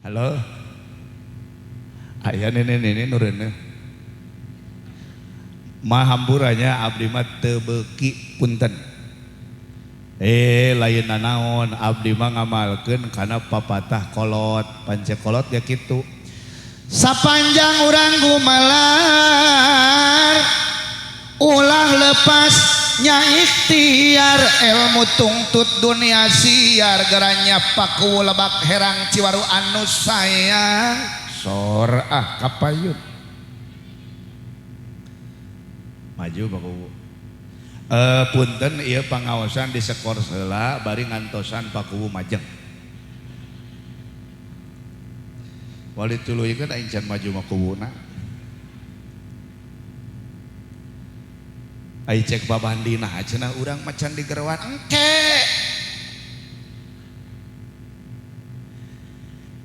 Halo. Aya nini-nini nu reuneuh. Mah hampurannya abdi mah teu beuki punten. Lain nanaon abdi mah ngamalkeun kana papatah kolot, pance kolot ge kitu. Sapanjang urang gumelar ulah lepas nya ikhtiar ilmu tungtut dunia siar geranya paku lebak herang Ciwaru anu sayang sor ah kapayun maju paku punten ieu pangaosan di sekor heula bari ngantosan pakuwu majeng wali tuluykeun aing can maju makuwuna. Ai cek babandina cenah urang macan di gerwan engke.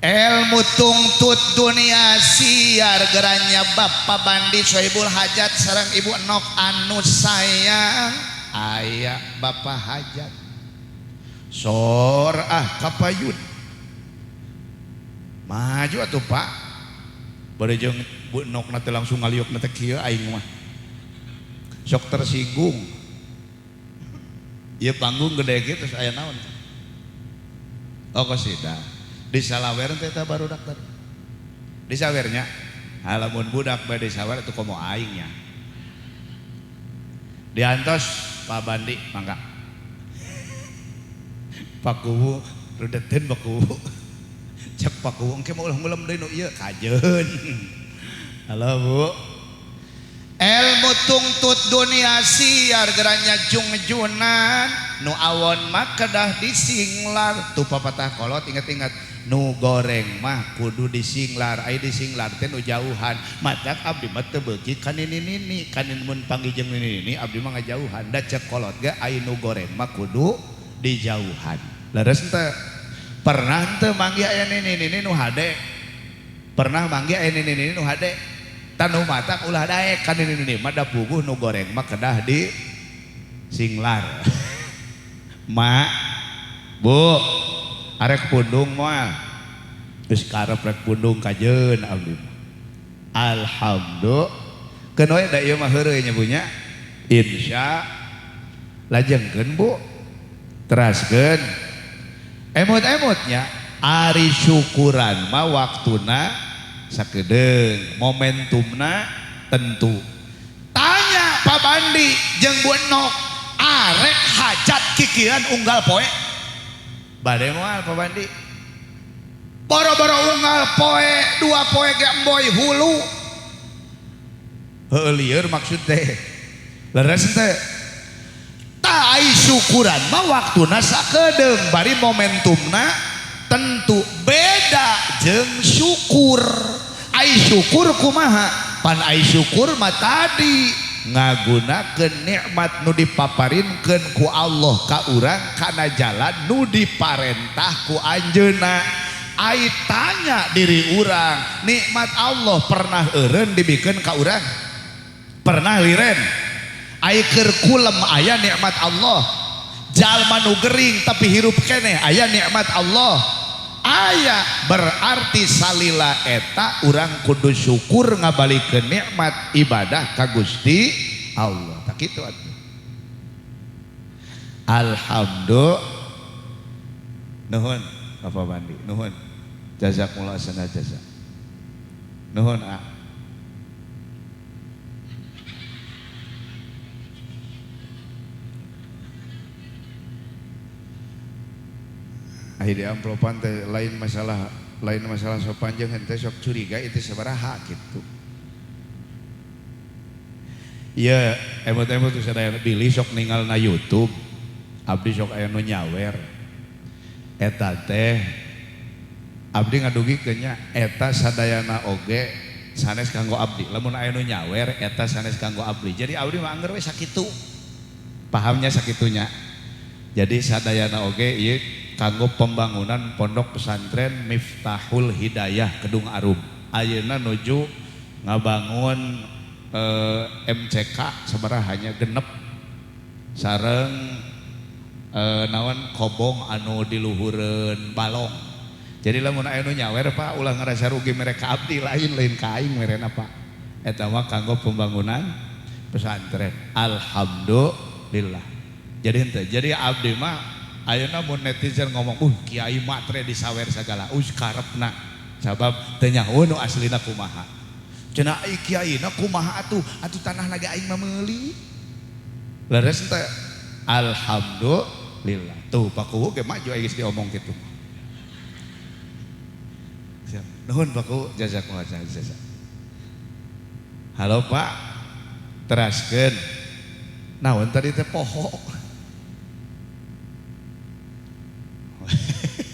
Ilmu tungtut dunia siar geranya Bapak Bandi Sohibul Hajat sareng Ibu Nok anu sayang aya Bapak Hajat sor ah kapayun maju atuh Pak bari jeung Bu Nok na teh langsung ngaliuk na teh kieu aing mah sok tersinggung. Ieu panggung gede kieu terus aya naon? Oh kosida. Di salawer teh eta barudak tadi. Di sawernya halamun budak bae di sawer atuh komo aing nya. Diantos Pak Bandi mangga. Pak Kuwu rudeteun Pak Kuwu. Cek Pak Kuwu engke mah ulah ngulem deui nu ieu kajeun. Halo Bu. Ilmu tungtut dunia siar geranya jungjunan nu awon mah kedah disinglar tuh papatah kolot inget-inget nu goreng mah kudu disinglar ai disinglar teh nu jauhan matak abdi mah teu beuki ka nini-nini kanin mun panggih jeung nini-nini abdi mah ngajauhan da cek kolot ge ai nu goreng mah kudu dijauhan leres teu pernah teu manggih aya nini-nini nu hade pernah manggih aya nini-nini nu hade tanu matak ulah daek kan ini mah da puguh nu goreng mah kedah di singlar. Mak Bu arek pundung moal geus karep rek pundung kajeun abdi mah. Alhamdulillah keun we da ieu mah heureuy nya Bu nya insya lajengkeun Bu teraskeun emut-emutnya ari syukuran mah waktuna sakedeung momentumna tentu tanya Pak Bandi jeung Bu Enok arek hajat kikian unggal poe bade moal Pak Bandi boro-boro unggal poe dua poe ge emboy hulu heueuh lieur maksud teh leres teh tah ai syukuran mah waktuna sakedeung bari momentumna tentu beda jeung syukur. Ai syukur kumaha? Pan ai syukur mah tadi ngagunakeun nikmat nu dipaparinkeun ku Allah ka urang kana jalan nu diparentah ku anjeunna. Ai tanya diri urang, nikmat Allah pernah eureun dibikeun ka urang? Pernah liren? Ai keur kulem aya nikmat Allah. Jalma nu gering tapi hirup keneh aya nikmat Allah. Aya berarti salila eta urang kudu syukur ngabalikeun nikmat ibadah ka Gusti Allah. Tak kitu atuh. Alhamdulillah. Nuhun Bapak Bandi, nuhun. Jazakumullah sana jaza. Nuhun ah. Ai di amplopan teh lain masalah sopan jeung henteu sok curiga itu sabaraha kitu. Ieu emut-emut teh sadaya bilih sok ningal na YouTube, abdi sok aya nu nyawer. Eta teh abdi ngadugikeun nya eta sadayana oge sanes kanggo abdi. Lamun aya nu nyawer eta sanes kanggo abdi. Jadi abdi mah angger we sakitu. Pahamnya sakitunya. Jadi sadayana oge ieu kanggo pembangunan pondok pesantren Miftahul Hidayah Kedung Arum. Ayeuna nuju ngabangun MCK sabarahanya genep sareng naon kobong anu diluhureun balong. Jadi lamun aya nu nyawer Pak ulah ngerasa rugi mereka abdi lain-lain ka aing merena Pak. Eta mah kanggo pembangunan pesantren. Alhamdulillah. Jadi henteu. Jadi abdi mah ayeuna mun netizen ngomong, kiai matre disawer sagala." Karepna. Sabab teu nyaho nu aslina kumaha. Cenah ai kiaina kumaha atuh? Atuh tanah ge aing mah meuli. Leres teh. Alhamdulillah. Tuh Pak Kuwu ge maju geus diomong kitu. Siap. Nuhun Pak Kuwu, jazakumullah jazak. Halo Pak. Teraskeun. Naon tadi teh poho.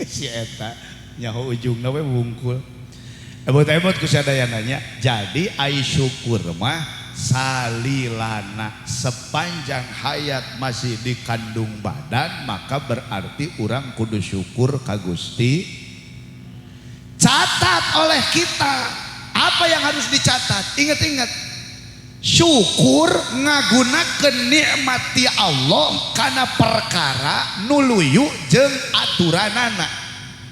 Si eta nyaho ujungna we wungkul. Ebot-ebot ku sadayana nya. Jadi ai syukur mah salilana sepanjang hayat masih dikandung badan maka berarti urang kudu syukur ka Gusti. Catat oleh kita apa yang harus dicatat. Ingat-ingat, syukur ngagunakeun nikmat ti Allah kana perkara nu luyu jeung aturanana.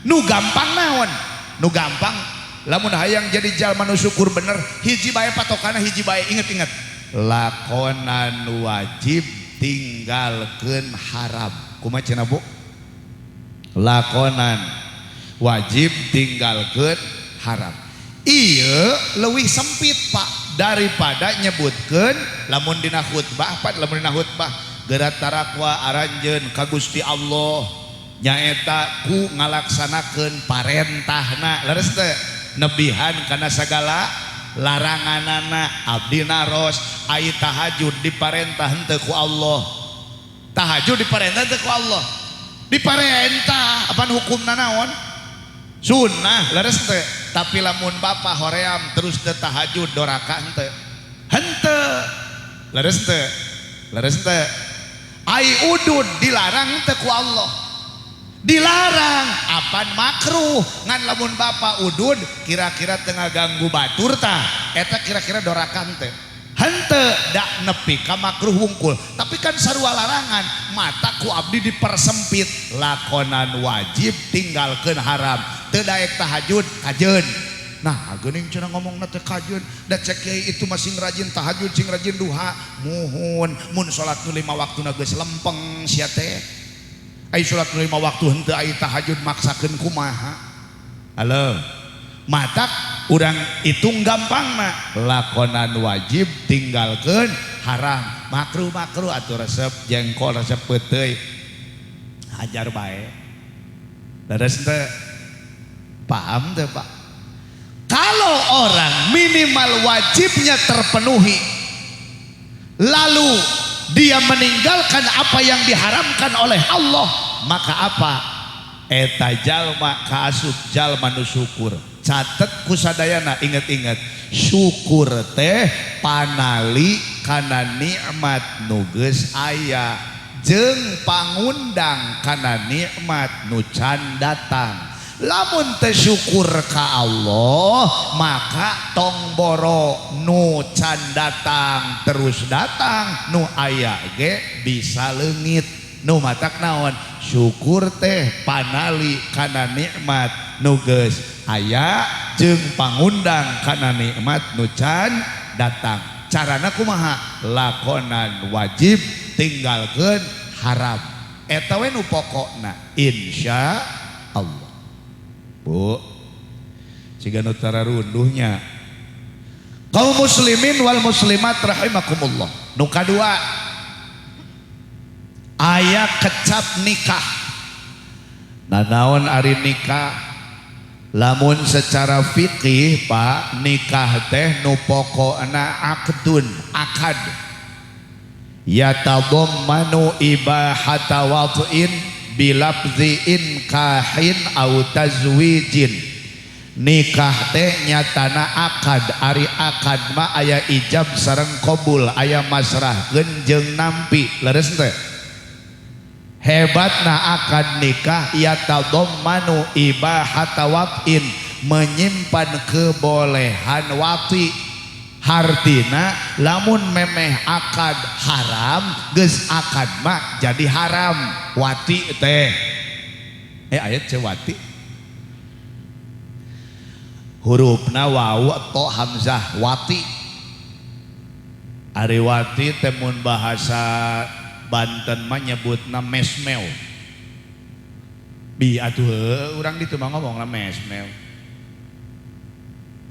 Nu gampang naon? Nu gampang lamun hayang jadi jalma nu syukur bener hiji bae patokana hiji bae. Inget-inget, lakonan wajib tinggalkeun haram. Kumaha cenah Bu? Lakonan wajib tinggalkeun haram. Ieu leuwih sempit Pak daripada nyebutkeun lamun dina khutbah Pak, lamun dina khutbah geura tarakwa aranjeun ka Gusti Allah nyaeta ku ngalaksanakeun parentahna. Leres teu? Nebihan kana sagala laranganana. Abdi naros ai tahajud diparentah henteu ku Allah. Tahajud diparentah henteu ku Allah. Diparentah apan hukumna naon? Sunnah. Leres teu? Tapi lamun bapa hoream terus teu tahajud doraka henteu. Henteu. Leres teu? Leres teu? Ai udud dilarang henteu ku Allah. Dilarang apan makruh ngan lamun bapa udud kira-kira tengah ganggu batur tah eta kira-kira doraka henteu. Henteu dak nepi ka makruh wungkul. Tapi kan sarua larangan mata ku abdi dipersempit lakonan wajib tinggalkeun haram. Teu daek tahajud kajeun. Nah geuning cenah ngomongna teh kajeun da cek kiai itu masih rajin tahajud sing rajin duha. Muhun mun salat nu 5 waktuna geus lempeng sia teh. Ai salat 5 waktu henteu ai tahajud maksakeun kumaha. Halo. Matak urang hitung gampangna lakonan wajib tinggalkeun haram. Makruh-makruh atuh resep jengkol resep peuteuy hajar bae. Leres teu? Paham teu Pak? Kalau orang minimal wajibnya terpenuhi lalu dia meninggalkan apa yang diharamkan oleh Allah, maka apa? Eta jalma kaasup jalma nu syukur. Catet ku sadayana, inget-inget, syukur teh panali kana nikmat nu geus aya jeung pangundang kana nikmat nu can datang. Lamun teh syukur ka Allah maka tong boro nu can datang terus datang, nu aya ge bisa leungit. Nu matak naon? Syukur teh panali kana nikmat nu geus aya jeung pangundang kana nikmat nu can datang. Carana kumaha? Lakonan wajib tinggalkeun haram. Eta we nu pokokna insya Allah. Bu, siga nu tararunduhnya. Kaum muslimin wal muslimat rahimakumullah. Nu kadua, aya kecap nikah. Nanaon ari nikah? Lamun secara fikih Pak, nikah teh nu pokokna akdun, akad. Yatadammanu ibahata wad'in bilafzi inkahin au tazwijin. Nikah teh nyatana akad, ari akad mah aya ijab sareng qabul, aya masrahkeun jeung nampi. Leres teh? Hebatna akad nikah yatadammanu ibahata wad'in, menyimpan kebolehan wati. Hartina lamun memeh akad haram geus akad mah jadi haram wati teh. Ayat cewati. Hurufna wawu atau hamzah, wati. Ari wati teh mun bahasa Banten mah nyebutna mesmeo. Bi atuh heueuh urang ditu mah ngomongna mesmeo.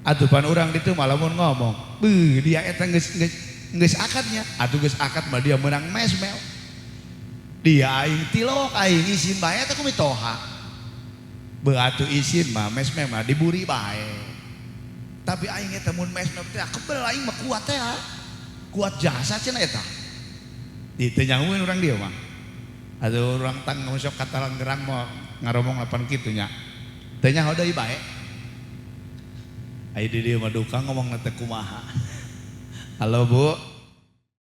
Atuh pan urang ditu mah lamun ngomong, beuh dia eta geus geus geus akadnya, atuh geus akad mah dia meunang mesmeo. Dia aing tilok aing isin bae eta ku mitoha. Beuh atuh isin mah mesmeo mah diburi bae. Tapi aing eta mun mesmeo teh kebel aing mah kuat teh. Kuat jasa cenah eta. Di teu nyahueun urang dieu mah. Atuh urang tang sok ka Tangerang mah ngaromong lapan kitu nya. Teu nyaho deui bae. Aya di dieu mah duka ngomongna teh kumaha. Halo Bu.